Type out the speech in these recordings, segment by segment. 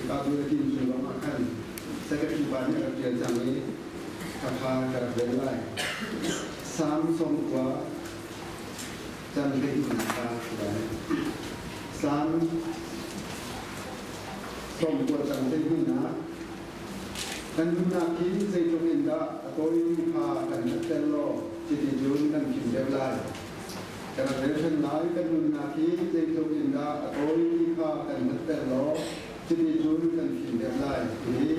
Hika bulletin chung zong ah khan secretary pa nih a rak ṭial cang i khakha ka rak rel lai. Salm 90 cang 12nak kha si lai. Salm 90 cang 12nak. Kan nunnak hi zeitluk in dah a tawimi kha kan hngalhter law cuti cun kan fim deuh lai. Ka rak rel ṭhan lai. Kan nunnak hi zeitluk in dah a tawimi kha kan hngalhter law cuti cun kan fim deuh lai. Hihi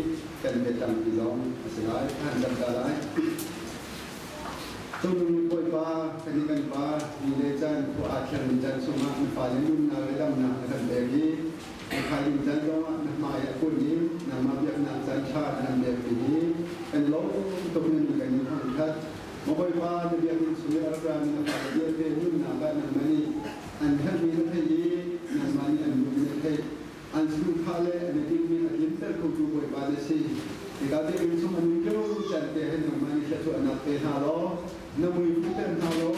kan biatampi zong a si lai. Kan cam ta lai. Cungnung Bawipa, kan i kan Pa, ni le caan khua aa thiangmi caan chungah na fale nunnak le damnak na kan pek i na thaizing caan zongah na hmai a kun i nangmah biaknak caan ṭha na kan pekmi hi kan lawm tuk in kan in thangṭhat. Maw Bawipa, na biakinn chung i a rak rami na fale vialte nunnak ah nangmah nih an herhmi na theih i nangmah nih an duhmi na theih. An chungkhar le an i tinhmi a tlinter khotu Bawipa na si. Hika biakinn chung a nung lio caan te hin nangmah nih thluachuahnak pe hna law, na mui fuhter hna law,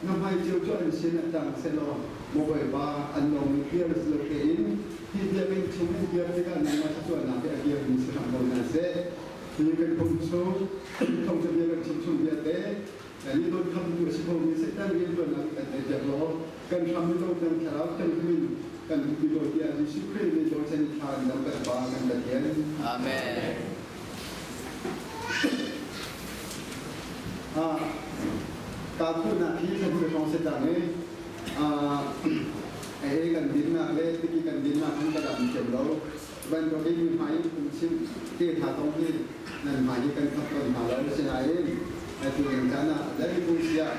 na hmai cio cu an sin ah tang sehlaw, maw Bawipa, an lawng i kir si lo tein hi biakinn chung in kir tikah nangmah thluachuahnak hi a kirmi si hram ko hna seh. Hi kan phung chung thawngṭha bia kan chim chung vialte kan i dawtkham tu a si khomi Satan rianṭuannak kan theihpiak law kan hram i dawtnak thlarau thianghlim in kan duhpi ko tiah Jesuh Khrih nih dawtchan i thla in dam kan Pa kan Pathian. Amen. Ah, ka thuhnak hi thlan cu hrawng si cang i ei kan dinnak le tiki kan dinnak han ka dam thiam lo. Bantuk in mi hmai in phungchim te tha tong hi nan hmai hi kan khap tawn hna lo. Asinain atu ding caan ah zeibu siah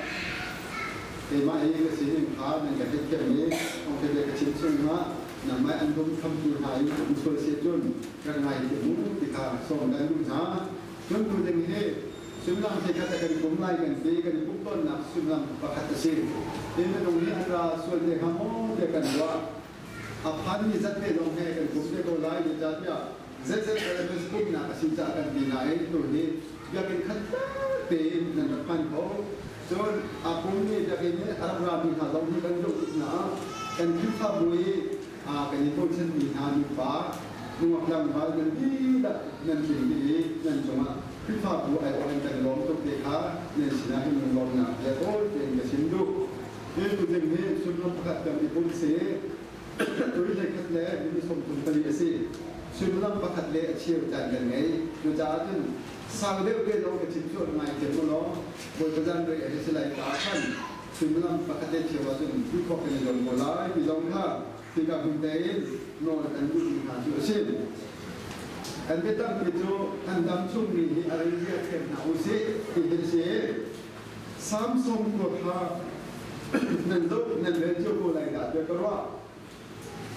keimah hi ka sining kha nan ka theihthiam i thawngṭha ka chim chungah nangmah an bawm khamtu hna in um sual si cun rak ngaithiam u ti kha sawm kan duh hna. Cun tu ding hi sullam he khat a kan kum lai kan ti kan i pumh tawnnak sullam pakhat a si. Hi minung hi an ra sual te hnga maw tiah kan ruah. A phanmi zat te zong he kan kum te ko lai zeicahtiah zeizat elements pumhnak a si caah kan ti nain tu hi biakinn khat tein nan rak hman kho. Cun a pummi biakinn i a rak rami hna zong hi kan zoh tik hna ah kan Khrihfabu i kan i bochanmi hna nupa nungak tlangval nan dihlak nan tling dih i nan cungah Khrihfabu aiawh in kan lawm tuk te kha nan sinah hin lunglawmnak bia tawi tein ka chim duh. Hi tuzing hi sullam pakhat kan i pum si. Tui hleikhat le minung 34 a si. Sullam pakhat le a cheu caan kan ngei. Cucaah cun sau deuh te zong ka chim sual ngai thiam u law Bawipa zanriah a si lai caah khan sullam pakhat le cheu ahcun ti khawh kan i zuam ko lai ti zong kha hika hmun tein nawl kan duhmi hna cu a si. Kan biatampi cu kan dam chungmi hi a rei zia thiam hna u sih ti hi a si. Samson khua kha nan zoh nan rel cio ko lai dah tiah ka ruah.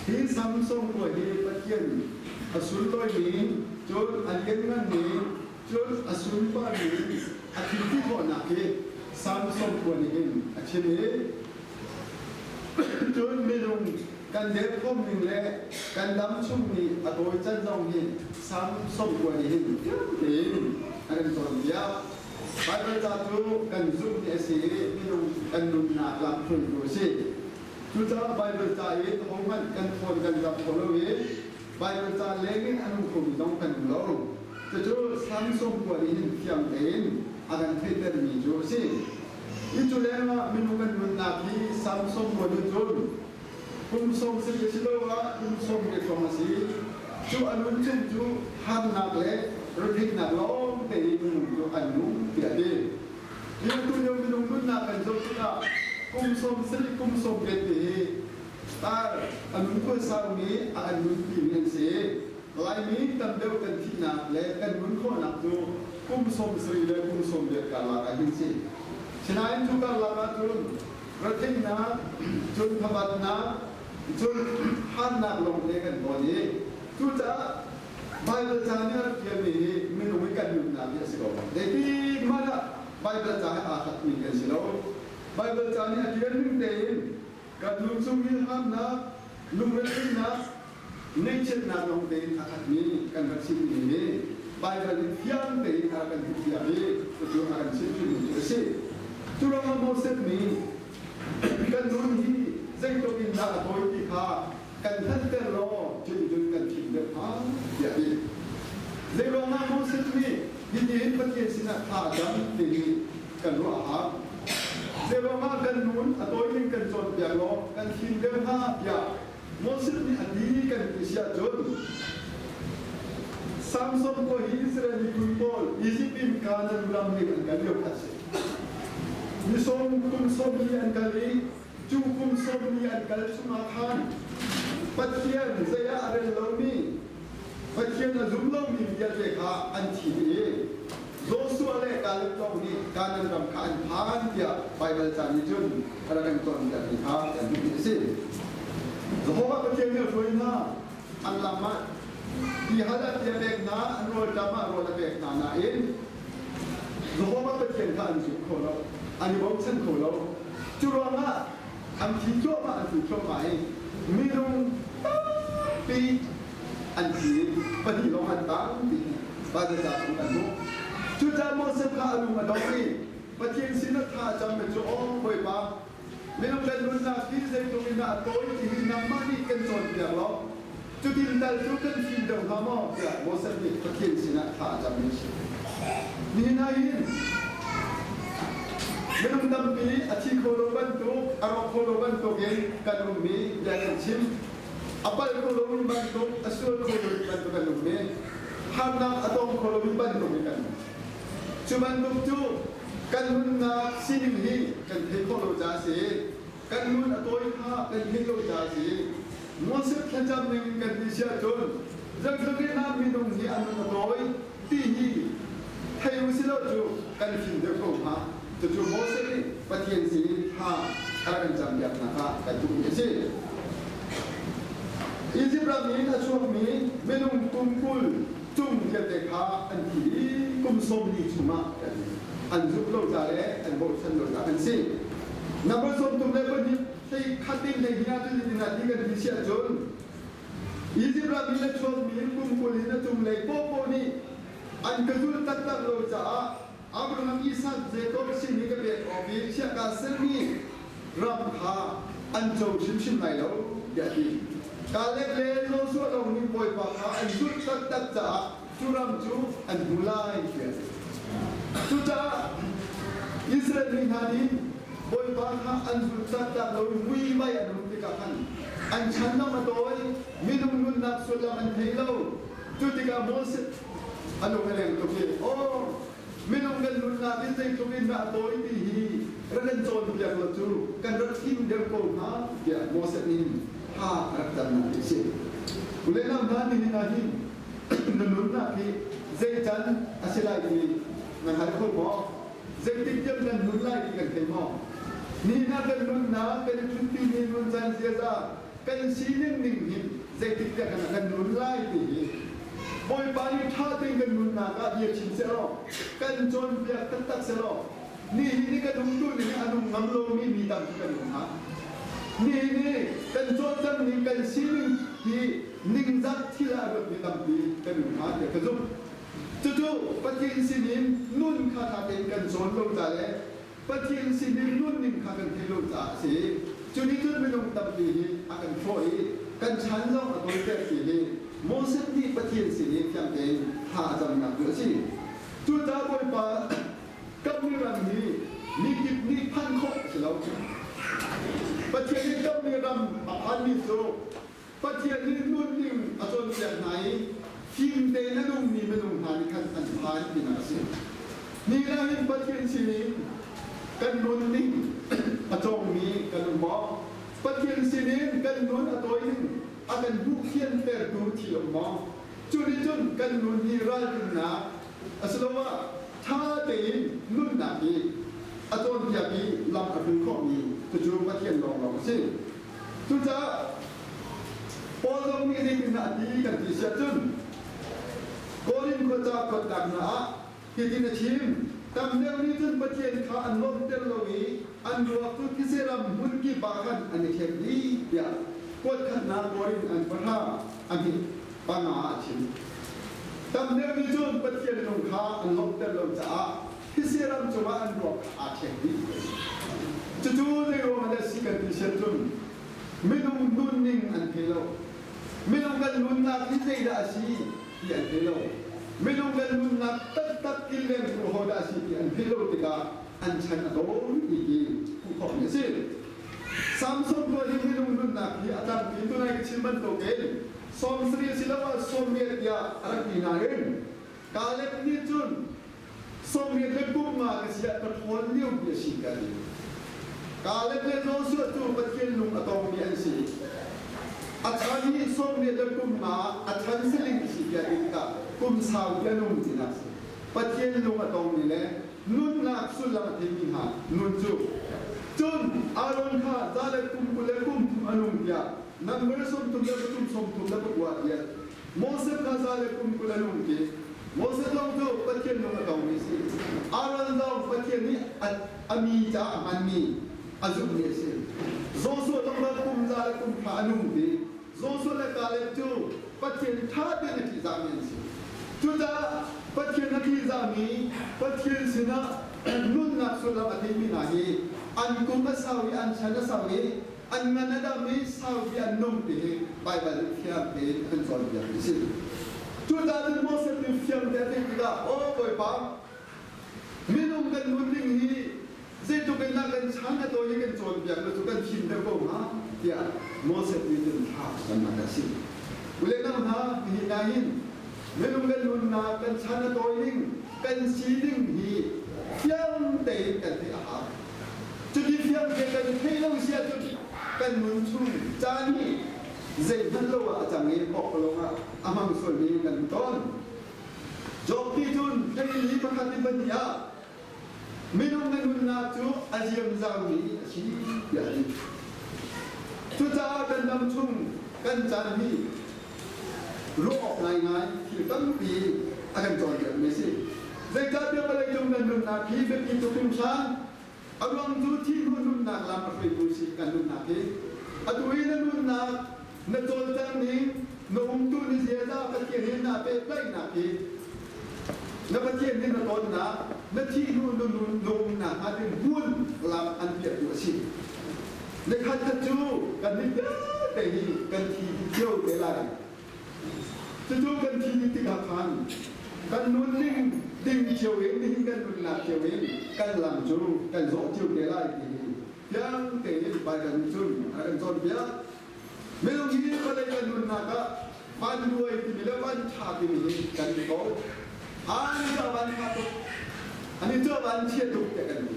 Hi Samson khua hi Pathian a sunlawimi, cun a liannganmi, cun a sunparmi a thilti khawhnak hi Samson khua nih hin a chim i cun minung kan derthawm ning le kan dam chung ni a tawi can zong hi Samson khua nih hin fiang tein a kan cawnpiak. Baibal ca cu kan zumh ni a si i minung kan nunnak lamhruaitu a si. Cucaah Baibal ca i ahohmanh kan thawn kan zam kho lo i Baibal ca lengin a nung khomi zong kan um lo. Cucu Samson khua nih hin fiang tein a kan theihtermi cu a si. Hi cu lengah minung kan nunnak hi Samson khua nih cun kum 70 asiloah kum 80 hrawng a si. Cu a nun chung cu harnak le retheihnak lawng tein minung cu an nung tiah a ti. Lio lio minung nunnak kan zoh tikah kum 70 kum 80 ti hi tar a nun khuasaumi a kan nunpimi an si. Laimi tam deuh kan thihnak le kan nun khawhnak cu kum 70 le kum 80 karlak ah hin si. Sinain cu karlak ahcun retheihnak, cun thabatnak, cun hannak lawngte kan tawn i cucaah Baibal ca nih a rak ṭialmi hi minung i kan nunnak hi a si ko. Zeitik hmanh ah Baibal ca he aa khatmi kan si lo. Baibal ca nih a ṭial ning tein kan nun chung hi harnak, lungretheihnak, ngaihchiatnak lawng tein a khatmi kan rak si timi hi Baibal nih fiang tein a rak kan hmuhpiak i cucu a kan chimhhrinmi cu a si. Cu ruangah Moses nih kan nun hi zeitluk in dah a tawi ti kha kan hngalhter law cuticun kan thim deuh hnga. Zeiruangah Moses nih hitihin Pathian sinah thla a cam timi kan ruah a hau. Zeiruangah kan nun a tawi ning kan cawnpiak law kan fim deuh hnga tiah Moses nih a ti kan ti si ahcun Samson ko hi Israel miphun pawl Egypt in Canaan ram ning an kal lio kha a si. Ni sawm kum sawm li an kal i cu kum sawm li an kal chungah khan Pathian zei ah a rel lomi Pathian a zum lomi vialte kha an thi dih i Joshua le Kaleb lawng nih Kanaan ram kha an phan tiah Baibal ca nih cun a rak kan cawnpiakmi kha kan hmuhmi a si. Jehovah Pathian nih a hruai hna. An lam ah tihal a ti a pek hna, an rawlṭam ah rawl a pek hna nain Jehovah Pathian kha an zum kho lo, an i bochan kho lo. Cu ruangah an thi thluahmah, an thi thluahmah i minung tampi an thi i pahnih lawng an tang ti Baibal ca chung kan hmuh. Cucaah Moses kha a lung a dong i Pathian sinah thla a cam mi cu, Aw Bawipa, minung kan nunnak hi zeitluk in dah a tawi ti hi nangmah nih kan cawnpiak law cutin tal cu kan fim deuh hnga maw tiah Moses nih Pathian sinah thla a cam mi a si. Nihin ah hin minung tampi a thi kho lo bantuk, a rawk kho lo bantuk in kan ummi bia kan chim. A palh kho lomi bantuk, a sual kho lomi bantuk kan um i harnak a tong kho lomi bantuk in kan um. Cu bantuk cu kan nunnak sining hi kan theih khawh lo caah a si. Kan nun a tawi kha kan theih lo caah a si. Moses thlacam ning in kan ti si ahcun zeitluk in ah minung hi a nun a tawi ti hi thei u si lo cu kan fim deuh ko hnga. Cucu Moses nih Pathian sin thla a rak kan campiaknak kha kan duhmi a si. Izipt ram in a chuakmi minung kum 20 cung vialte kha an thi i kum 40 chungah an zumh lo ca le an bochan lo ca an si. Number 32 hlei khat in hlei hnih ahcun hitin a ti kan ti si ahcun Izipt ram in a chuakmi kum 20 in a cunglei paohpaoh nih an ka zulh taktak lo caah Abraham, Isak, Jakob sin i ka pek awk i chiah kaa sermi ram kha an co hrimhrim lai lo, tiah a ti. Kaleb le Joshua lawng nih Bawipa kha an zulh taktak caah cu ram cu an hmu lai, tiah a ti. Cucaah Israel mi hna nih Bawipa kha an zulh taktak lo i muivai an um tikah khan an chan lam a tawi, minung nunnak sullam an thei lo. Cu tikah Moses a lung a leng tuk i, Aw, minung kan nunnak in zeitluk in dah a tawi ti hi rak kan cawnpiak law cu kan rak fim deuh ko hnga, tiah Moses nih thla a rak camnak hi a si. U le nau hna, nihin ah hin na nunnak hi zei can a si lai ti na hngal kho maw? Zeitik tiang kan nun lai ti kan thei maw? Nihin ah kan nunnak, kan i ṭhutpimi nuncan ziaza, kan sining ning hin zeitik tiang kan kan nun lai ti hi Bawipa nih ṭha tein kan nunnak ah bia chim sehlaw kan cawnpiak taktak sehlaw nihin ni kan umtu ning a nung ngam lomi mi tampi kan um hnga. Nihin ni kan cawlcang ning kan sining hi ningzak thil ah a ruatmi tampi kan um hnga tiah ka zumh. Cucu Pathian sinin nun kha ṭha tein kan cawn lo ca le Pathian sinin nunning kha kan theih lo caah a si. Cu nih cun minung tampi hi a kan hrawh i kan chan zong a tawiter ti hi Moses nih Pathian sin i fiang tein thla a camnak cu a si. Cucaah Bawipa kammi ram hi mikip nih phanh khawh a si lo. Pathian nih kammi ram a phanmi cu Pathian nih nunning a cawnpiak hna i fim tein a nungmi minung hna nih khan an phan tinak a si. Ni ah hin Pathian sinin kan nunning a cawngmi kan um maw? Pathian sinin kan nun a tawi ning a kan hmuhfiantertu thil um maw? Cu nih cun kan nun hi ralrinnak asiloah ṭha tein nunnak hi a cawnpiak i lam a hruai khawhmi cucu Pathian lawnglawng a si. Cucaah Paul zong nih zeitindah a ti kan ti si ahcun Korin khuaca kuatnak hna ah hitin a chim, Tam deuh nih cun Pathian kha an lawmhter lo i an ruak cu thise ram hmun kip ah khan an i thlek dih tiah kuatkhatnak Korin an pahra a hnih panga ah a chim. Tam deuh nih cun Pathian lung kha an lawmhter lo caah thise ram cungah an ruak kha aa thlek dih. Cucu zeiruang ah dah si kan ti sian cun minung nunning an thei lo. Minung kan nunnak hi zeidah a si ti an thei lo. Minung kan nunnak taktak kilvengtu hodah a si ti an theih lo tikah an chan a tawi ti hi hmuh khawhmi a si. Samson tuah hi minung nunnak hi a tlangpi tunai ka chim bantukin 70 asiloah 80 tiah a rak ti nain Kaleb nih cun 80 le kum nga ka si ah ka ṭhawn lio ti a si ka ti. Kaleb le Joshua cu Pathian lung a tongmi an si. A chan hi 80 le kum nga a chan siling a si tiah ti tikah kum sau ti a nung tinak a si. Pathian lung a tongmi le nunnak sullam a theimi hna nun cu. Cun Aaron kha za le kum 20 le kum thum a nung tiah number 33 39 tiah Moses kha za le kum 20 a nung ti. Moses zong cu Pathian lung a tongmi a si. Aaron zong Pathian nih a mi caah a hmanmi a zumhmi a si. Joshua zong kha kum za le kum thla a nung ti. Joshua le Caleb cu Pathian ṭha tein a ṭihzahmi an si. Cucaah Pathian a ṭihzahmi, Pathian sinah nunnak sullam a theimi hna hi an kum a sau i an chan a sau i an ngan a dam i saupi an nung ti hi Baibal nih fiang tein a kan cawnpiakmi a si. Cucaah cun Moses nih fiang te a theih tikah, Aw Bawipa, minung kan nun ding hi zeitluk in dah kan chan a tawi i kan cawnpiak lo cu kan fim deuh ko hnga tiah Moses nih cun thla a camnak a si. Ule nang hna, nihin ah hin minung kan nunnak kan chan a tawi ning, kan sining hi fiang tein kan theih a hau. Cuti fiang te kan theih lo si ahcun kan nun chung caan hi zeihmanh lo ah a cang i awk ah a hmang sualmi kan um tawn. Job nih cun hlei pakhat in pahnih ah minung na nunnak cu a ziamzaumi a si tiah a ti. Cucaah kan dam chung kan caan hi ruah awk ngaingai thil tampi a kan cawnpiakmi a si. Zeicahtiah vawleicung kan nunnak hi biapi tuk hringhran. A ruang cu thi hnu nunnak lam a hruaitu si kan nunnak hi. Atu i na nunnak na cawlcang ning, na umtu ni ziaza Pathian he naa pehtlaihnak hi na Pathian nih na tawnnak, na thih hnu na nun na umnak hnga ding hmun lam an piahtu a si. Nikhat khat cu kan nih vialte hi kan thi dih cio te lai. Cucu kan thi dih tikah khan kan nun ning ding cio in nihin kan nunnak cio in kan lam cu kan zawh cio te lai ti hi fiang tein Baibal nih cun a kan cawnpiak. Minung hi vawlei kan nunnak ah vanduai timi le van ṭha timi hi kan i ko. An cu a van ṭha tuk, ani cu a van chia tuk tiah kan ti.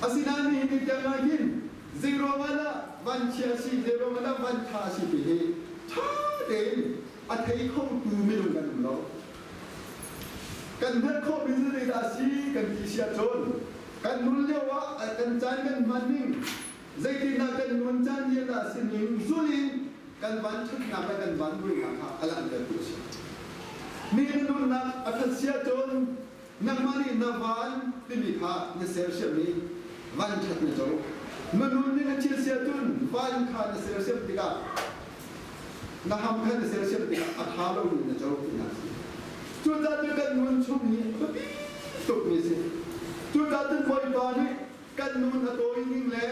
Asinain nihin ni tiang ah hin zeiruang ah dah vanchia a si, zeiruang ah dah vanṭha a si ti hi ṭha tein a thei khotu minung kan um lo. Kan hngalh khawhmi cu zeidah a si kan ti si ahcun kan nun lio ah kan caan kan hman ning zeitindah kan nun caan vial dah a si ning zul in kan van ṭhatnak le kan van buainak kha a langhtertu a si. Mi na nunnak a ṭhat si ahcun nangmah nih na van timi kha na sersiam i vanṭhat na co. Na nun nih na thil si ahcun van kha na sersiam tikah na ham kha na sersiam tikah a ṭha lomi na co tinak a si. Cucaah cun kan nun chung hi a biapi tukmi a si. Cucaah cun Bawipa nih kan nun a tawi ning le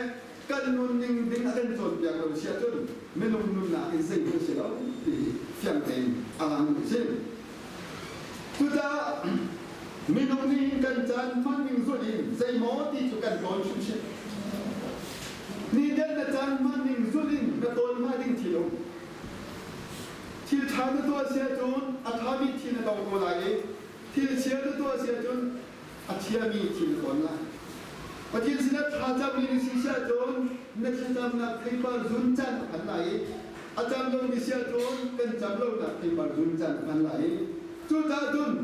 kan nun ning ding a kan cawnpiak lo si ahcun minung nunnak in zeihmanh si lo ti hi fiang tein a langmi a si. Cucaah minung nih kan caan hman ning zulh in zeimaw ti cu kan tawn hrimhrim. Ni deuh na caan hman ning zulh in na tawn hnga ding thil um. Thil ṭha na tuah si ahcun a ṭhami thil na tong ko lai i thil chia na tuah si ahcun a thiami thil na tawn lai. Pathian sinah thlacammi na si si ahcun na thlacamnak theipar zun caan a phan lai i a cam lomi si ahcun kan cam lonak theipar zun caan a phan lai i cucaah cun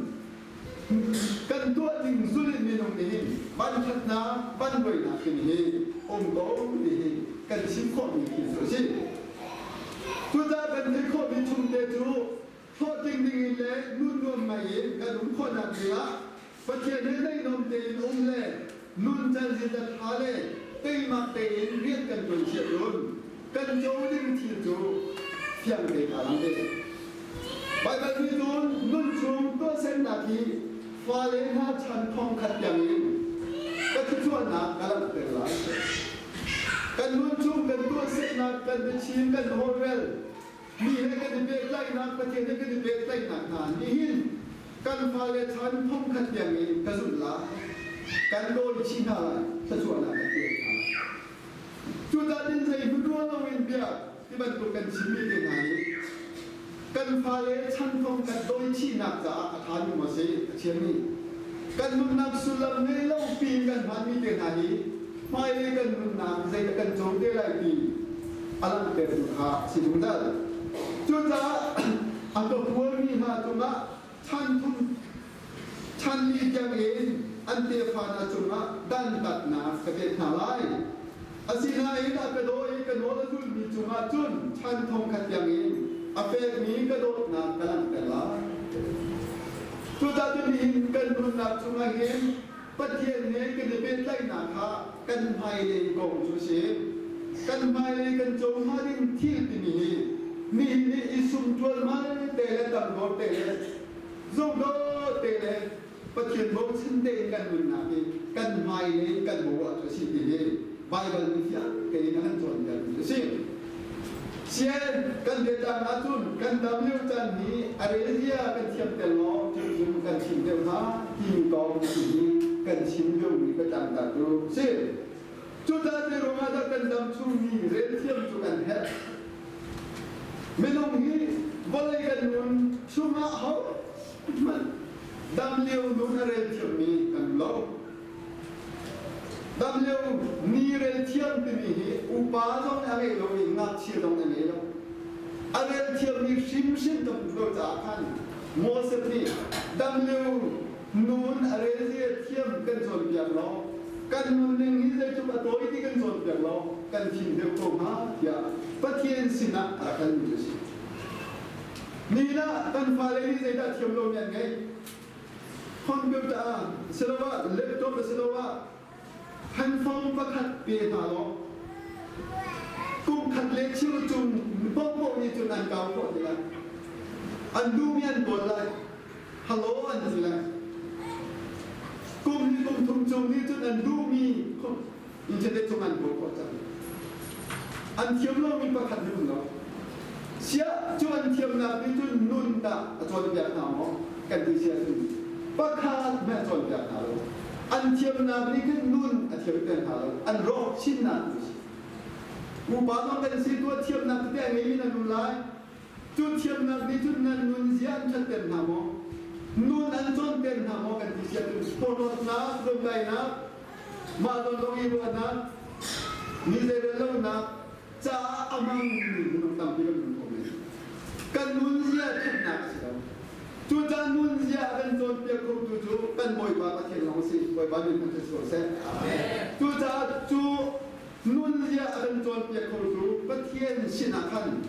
kan tuah ding zul in minung nih hin vanṭhatnak vanluainak hin hi um ko ti hi kan chim khawhmi thil cu a si. Cucaah kan theih khawhmi chungte cu hlawhtling ding in le nun nuam ngai in kan um khawhnak dingah Pathian he naihnom tein um le nun can zinzat ṭha le teimak tein rian kan ṭuan cia cun kan co ding thil cu fiang tein aa lang ve. Baibal nih cun nun chung tuahsernak hi fale hna chan thong khat tiangin ka thluachuahnak ka langhter lai. Kan nun chung kan tuahsernak, kan biachim, kan holhrel, mi he kan i pehtlaihnak, Pathian he kan i pehtlaihnak hna nih hin Kan fale chan thongkhat tiang in ka zulh lai. Kan dawi chih hna lai, thluachuahnak kan pek hna lai. Cucaah tin zei hmun ruah loin bia ti bantuk kan chimmi te hna nih kan fale chan thongkhat dawi chihnak caah a ṭhami maw si a chiami kan nunnak sullam ngei lo piin kan hmanmi te hna hi hmailei kan nunnak zeidah kan co te lai ti a langhtertu kha a si zungzal. Cucaah a ka huami hna cungah chan thum chan li tiangin an tefa hna cungah dantatnak ka pek hna lai. Asinain a ka daw i ka nawl a zulmi cungah cun chan thong khat tiangin a pekmi ka dawtnak ka langhter lai. Cucaah cun nihin kan nunnak chungah hin Pathian he kan i pehtlaihnak kha kan hmailei kong cu a si. Kan hmailei kan co hnga ding thil timi hi nihin i i sum ṭualmal te le tangdor te le zungdawt te le Pathian bochan tein kan nunnak hi kan hmailei kan bo ah cu a si ti hi Baibal nih fiang tein a kan cawnpiakmi cu a si. Sian kan biatlang ahcun kan dam lio caan hi a rel zia kan thiam tel law cucun kan chim deuh hna timi kong hi kan chim liomi biatlang ta cu si. Cucaah zei ruangah dah kan dam chungmi rel thiam cu kan herh? Minung hi vawlei kan nun chungah ho hmanh dam lio nun a rel thiammi kan lo. Dam lio ni rel thiam timi hi upa zong nih a ngei lo i ngakchia zong nih a ngei lo. A rel thiammi hrimhrim kan um lo caah khan Moses nih dam lio nun a rel zia thiam kan cawnpiak law kan nunning hi zeitluk a tawi ti kan cawnpiak law kan fim deuh ko hnga tiah Pathian sinah a rak halmi a si. Nihin ah kan fale nih zeidah thiam lomi an ngeih? Computer asiloah laptop asiloah handphone pakhat pe hna law kum khat le cheu cung paohpaoh nih cun an kau khawh ti lai. An duhmi an kawl lai. Hello an ti lai. Kum hi kum thum cung nih cun an duhmi internet cung an kawl khawh cang. An thiam lomi pakhat hi um lo. Siah cu an thiamnak nih cun nun dah a cawnpiak hna maw? Kan ti sia cun pakhat hmeh a cawnpiak hna lo. An thiamnak nih khin nun a thiamter hna lo. An rawk chinnak tu a si. Pupa zong kan si tuah thiamnak tete a ngeimi nan um lai. Cu thiamnak nih cun nan nun zia an ṭhatter hna maw? Nun an cawnter hna maw kan ti sia cun porhlawtnak, lungdainak, mah zawn i ruahnak, mi zeirel lonak caah a hmangmi minung tampi kan um kho men. Kan nunzia ṭhatnak a si lo. Cucaah nunzia a kan cawnpiak khotu cu kan Bawipa Pathian lawng a si. Bawipa min thangṭhat si ko seh. Cucaah cu nunzia a kan cawnpiak khotu Pathian sinah khan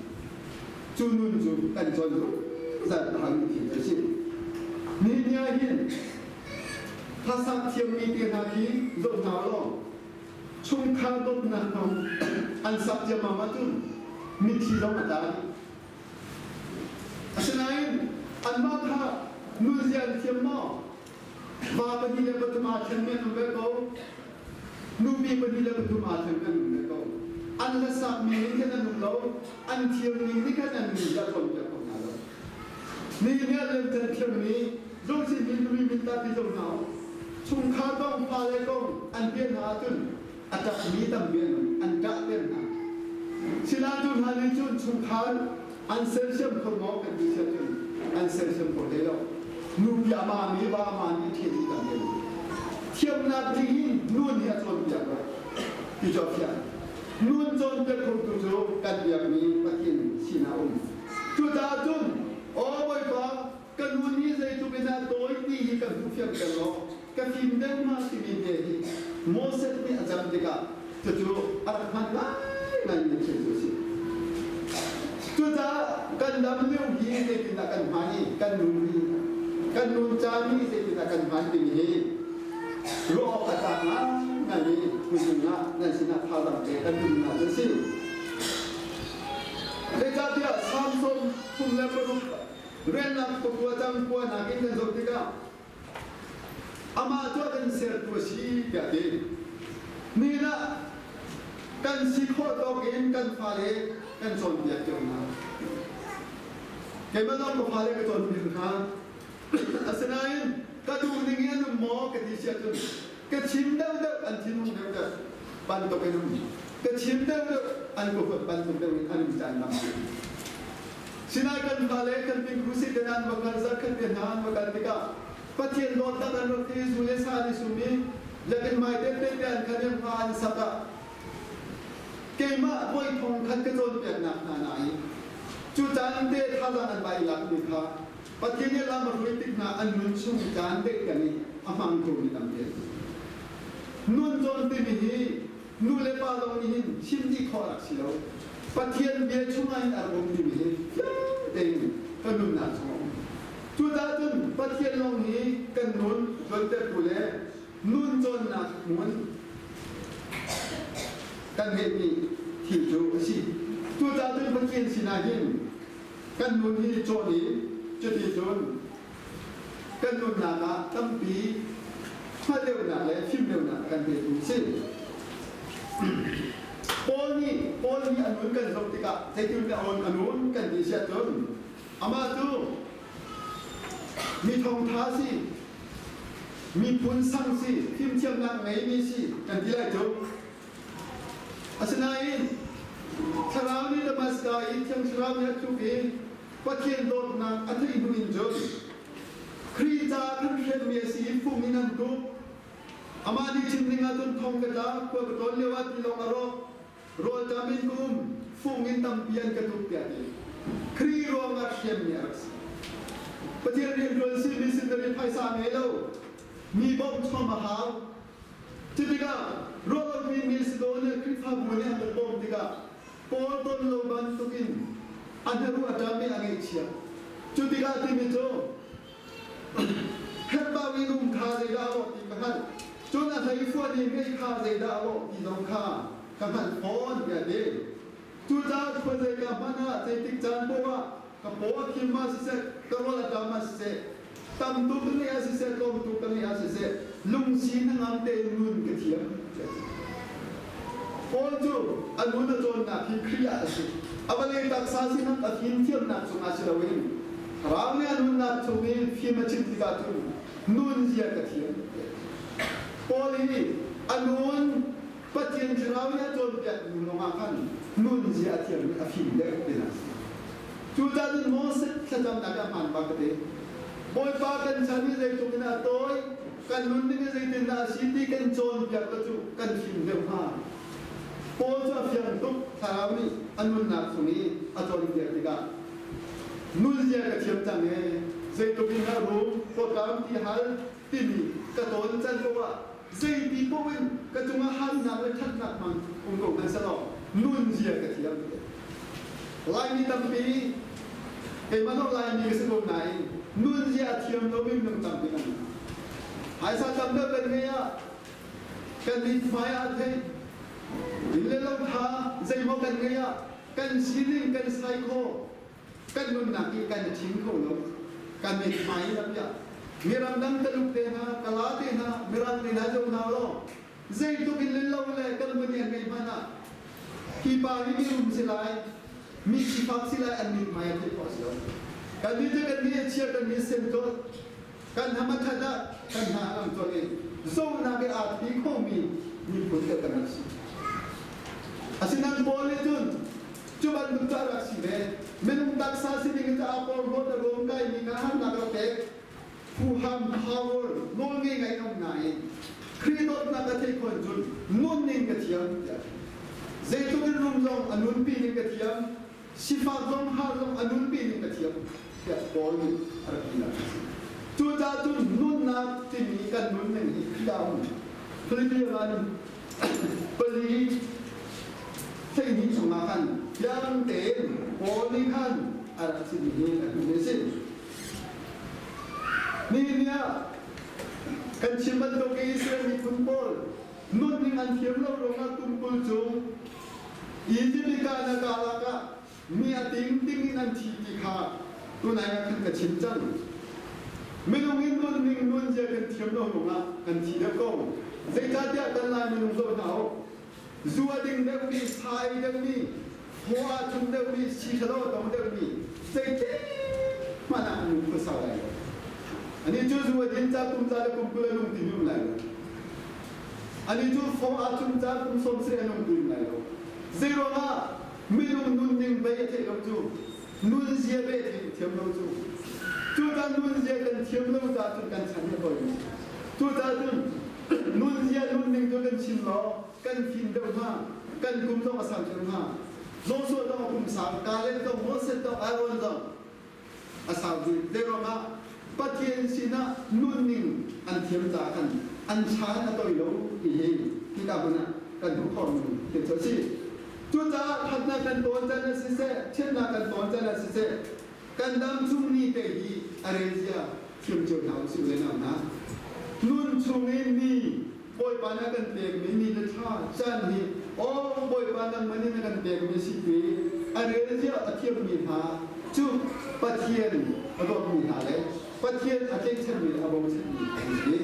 cu nun cu kan cawn zungzal a haumi thil cu a si. Nihin ah hin hlasak thiammi te hna khi zoh hna law chungkhar dawtnak hmang an sak ciammam ahcun mitthli zong a tla dih. Asinain anmah kha nunzia an thiam maw? Va pahnih le pathum aa thlengmi an um ve ko. Nupi pahnih le pathum aa thlengmi an um ve ko. An hlasakmi nih khan an um lo. An thiamning nih khan an nunzia a cawnpiak ko hna lo. Nihin ah lemchan thiammi zungsin min mi min ta ti zo hna u. Chungkhar kong, fale kong an bia hna ahcun a ṭapmi tampi an um, an ṭahter hna. Sinain cu hna nih cun chungkhar an sersiam kho maw kan ti siah cun an sersiam kho hlei lo. Nupi a mami, va a mami ṭhen dih tampi an um. Thiamnak nih hin nun hi a cawnpiak lo ti cu a fiang. Nun cawnpiak khotu cu kan biakmi Pathian sinah a um. Cucaah cun, aw Bawipa, ka nun hi zeitluk in dah tawi ti hi ka hmuhfiang ter law ka fim deuh hnga timi te hi Moses nih a cam tikah cucu a rak hman ngaingaimi thil cu a si. Cucaah kan dam lio hi zeitindah kan hman i kan nun hi kan nun caan hi zeitindah kan hman timi hi ruah awk a tlak ngaingai i tuzing ah nan sinah thazaang pe kan duhnak cu a si. Zeicahtiah Salm 36 riannak pakua cang kua nakin kan zoh tikah amah cu a kan sertu a si tiah a ti. Nihin ah kan si khawh tawk in kan fale kan cawnpiak cio hna. Keimah zong ka fale ka cawnpiak hna. Asinain ka duh ning in an um maw ka ti si ahcun ka chim deuhdeuh an thinhung deuhdeuh bantuk in um ka chim deuhdeuh an ka huat bantuk deuh in an um caan tampi. Sinai kan fale kan pingkhusi te hna an va kal zarkhat te hna an va kal tikah Pathian dawtnak an rak ti zu le sa an i sum i biakinn hmai te te an khan i hma an sak ah keimah voi thong khat ka cawnpiaknak hna nain cu caan te thazaang an vai lakmi kha Pathian nih lam a hruai tik hna an nun chung caan dek kan i a hmang khomi tampi an si. Nun cawn timi hi nu le pa zong nih hin chim dih khawh a rak si lo. Pathian bia chungah hin a rak um timi hi fiang tein kan nunnak chungah a um. Cucaah cun Pathian lawng hi kan nun cawntertu le nun cawnnak hmun kan ngeihmi thil cu a si. Cucaah cun Pathian sinah hin kan nun hi cawn i cuti cun kan nunnak ah tampi hngalh deuhnak le fim deuhnak a kan petu a si. Paul nih Paul nih a nun kan zoh tikah zeitin dah a nun kan ti si ahcun amah cu mi thongtha si, miphun sang si, fimthiamnak ngeimi si kan ti lai cu. Asinain Thlarau nih Damaska i Thiang Thlarau nih a tluk i Pathian dawtnak a theih hnu in cun Khrih caah kan hremmi a si i fung in an tuk. Amah nih chim ning ahcun thong ka tla, khua ka tlawn lio ah tilawng a rawk, rawlṭam in ka um, fung in tampi an ka tuk tiah a ti. Khrih ruangah hremmi a rak si. Pathian rianṭuan si missionary phaisa ngei lo, mi bawmh chom a hau. Cutikah ruahlopi Macedonia Khrihfabu nih an rak bawmh tikah Paul ton lo bantukin a hnakruh a ṭam i a ngaihchia. Cu tikah timi cu herhbau in um kha zeidah a lawh ti ka hngalh. Cun a hleifuan i ngeih kha zeidah a lawh ti zong kha ka hngalh fawn tiah a ti. Cucaah khuazeika hmanh ah zeitik caan paoh ah ka paw a khim ah siseh, ka rawl a ṭam ah siseh, tam tuk ka ngeih ah siseh, tlawm tuk ka ngeih ah siseh, lungsi hnangam tein nun ka thiam. Paul cu a nun a cawnnak hi Khrih ah a si. A vawlei taksa sinak a fimthiamnak cungah si loin Thlarau nih a nunnak chung i fim a chim tikah cun nun zia ka thiam. Paul hi a nun Pathian Thlarau nih a cawnpiak hnu lawngah khan nun zia a thiam i a fim deuh ti a si. Cucaah cun Moses thlacamnak ah hmaan bak ka ti. Bawipa kan chan hi zeitluk in a tawi, kan nun ning hi zeitindah a si ti kan cawnpiak lo cu kan fim deuh hnga. Paul cu a fiang tuk Thlarau nih a nunnak chung i a cawnpiak tikah nun zia ka thiam cang ee, zeitluk in dah rum, pawtlam ti hal timi ka tawn can poah zeiti paoh in ka cungah harnak le ṭhatnak hmang um ko hmanh selaw nun zia ka thiam. Laimi tampi keimah zong Laimi ka si ko nain nun zia a thiam lomi minung tampi kan um. Phaisa tam deuh kan ngei ah kan mithmai ah theih inn le lo tha zeimaw kan ngei ah kan sining kan sai kho kan nunnak hi kan i thim kho lo. Kan mithmai in a piah. Miram dang Taluk te hna, Kala te hna, Mirang te hna zo hna law zeitluk in len lo le kan vun i an ngeih hmanh ah hi pa hi mi rum si lai, mi sifak si lai an mithmai a theih khawh si lo. Kan nih cu kan mi a chia kan mi sem cawt kan ham a that ah kan hna a lang cawt i zohnak i aa thi khomi miphun te kan rak si. Asinain Paul nih cun Cu bantuk cu a rak si ve. Minung taksa sining in caah porhlawt a rawm kaimi kha harnak rak pek. Huham, power, nawlngei ngai in um nain Khrih dawtnak a theih khawh cun nun ning ka thiam tiah. Zeitluk in rum zong a nunpi ning ka thiam, sifak zong har zong a nunpi ning ka thiam tiah Paul nih a rak tinak a si. Cucaah cun nunnak timi kan nun ning hi Khrih ah um. Philippi ran pali hleihnih chungah khan fiang tein Paul nih khan a rak chimmi hi a hmuh a si. Nihin ni ah kan chim bantuk i Israel miphun pawl nunning an thiam lo ruangah kum 20 cung Egypt i kahnak lak ah mi a ting ting in an thi ti kha tunai ah khan ka chim cang. Minung in nunning nunzia kan thiam lo ruangah kan thi deuh ko. Zeicahtiah kan Lai minung zoh hna u. Zu a ding deuhmi, sa ei deuhmi, thaw aa thum deuhmi, si ṭhalo a tong deuhmi, zeitik hmanh ah an nun khuasa lai lo. Ani cu zu a din ca kum za le kum 20 a nung ti mi um lai lo. Ani cu fong ah chung ca kum 70 a nung ti um lai lo. Zeiruangah minung nunning bei a theih lo cu nunzia bei a theih thiam lo cu. Cucaah nunzia kan thiam lo caah cun kan chan hi a tawi mi. Cucaah cun nunzia nunning cu kan chim law kan fim deuh hnga, kan kum zong a sang deuh hnga. Joshua zong a kum sang, Caleb zong, Moses zong, Aaron zong a sau bik. Zeiruangah Pathian sinah nunning an thiam caah khan an chan a toi lo ti hi hika hmun ah kan hmuh khawhmi thil cu a si. Cucaah thatnak kan tawn can ah siseh, chiatnak kan tawn can ah siseh, kan dam chung ni te hi a relzia thiam cio hna usih le nau hna. Nun chung in ni Bawipa nih a kan pekmi ni le thla caan hi aw Bawipa nangmah nih na kan pekmi si ti a relzia a thiammi hna cu Pathian a dawtmi hna le Pathian a tlaihchanmi le a bochanmi an si.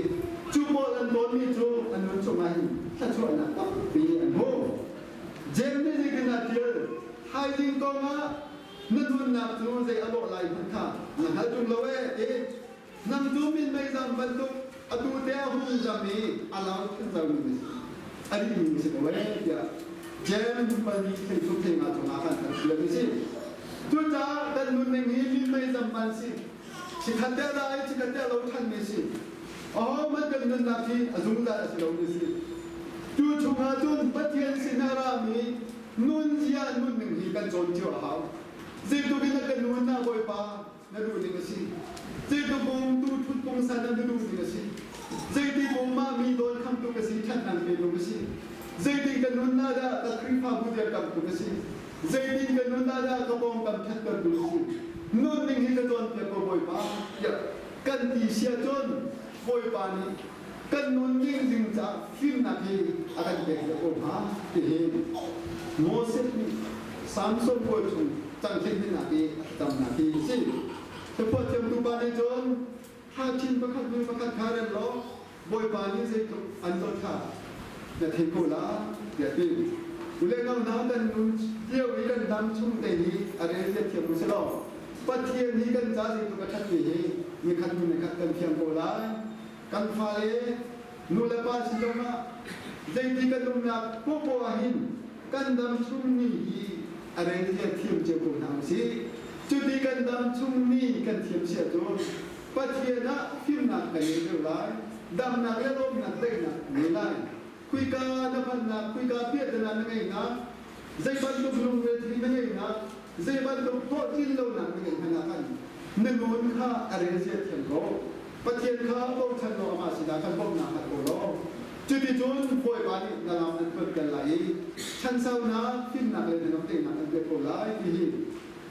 Cu pawl an tawnmi cu an nun chungah hin thluachuahnak tampi an hmu. Jeim nih zeitin a ṭial? Thaizing kongah na nunnak cu zei a lawh lai hmanh kha na hngal ṭung lo ee ti. Nang cu minmei zam bantuk atu te a hung zam i a lau thanchomi na si. A dihmi na si ko ee tiah Jem pali thei thuk thei nga cungah khan an ṭial a si. Cucaah kan nunning hi minmei zam ban si. Chikkhat te a dai, chikkhat te a lo ṭhanmi si. Ahohmanh kan nunnak hi a zungzal a si lomi si. Cu chungah cun Pathian sin a rami nunzia nunning hi kan cawn cio a hau. Zeitluk in a kan nun na Bawipa na duh ding a si. Zeitluk kong tu thut kong san na duh ding a si. Zeiti kong mah mi dawn khamtu ka si, ṭhatnak petu ka si. Zeitin ka nun na dah ka Khrihfabu dirkamtu ka si. Zeitin ka nun na dah ka pawngkam ṭhattertu ka si. Nun ding hi ka cawnpiak ko Bawipa tiah kan ti sia cun Bawipa nih kan nun ding ding caah fimnak hi a kan pek deuh ko hnga ti hi Moses nih Samson kawl chung cangthei hninak i a thlacamnak hi a si. Hlaphuah thiamtu pa nih cun thachin pakhat hnu pakhat kha rel law Bawipa nih zeitluk an dawt kha na thei ko la tiah ti. Ule ngau hna kan nun lio i kan dam chung te hi a rel zia thiam u si law Pathian hi kan ca zeitluk a ṭhat ti hi nikhat hnu nikhat kan thiam ko lai. Kan fale nu le pa si zongah zeiti kan umnak popoh ah hin kan dam chung ni hi a rel zia thiam cio ko hna usih. Cuti kan dam chung ni kan thiam sia cu Pathian ah fimnak kan ngei deuh lai, damnak le lawmnak daihnak ngei lai. Kuika na phannak, kuika piahtana na ngeihnak, zei bantuk lungre na ngeihnak, zei bantuk hlawhtlin lonak na ngeih hmanh ah khan na nun kha a rel zia thiam ko. Pathian kha bochan law amah sinah khan bawmhnak hal ko law cuticun Bawipa nih na lam an tluanter lai i chansaunak, fimnak le hnangamtenak an pek ko lai ti hi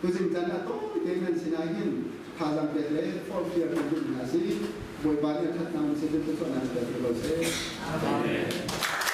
tuzing caan ah tawi tein nan sinah hin thazaang pek le forhfial kan duh hna si. Bawipa nih a ṭhatnak in siseh thluachuahnak in pek ko seh. Amen.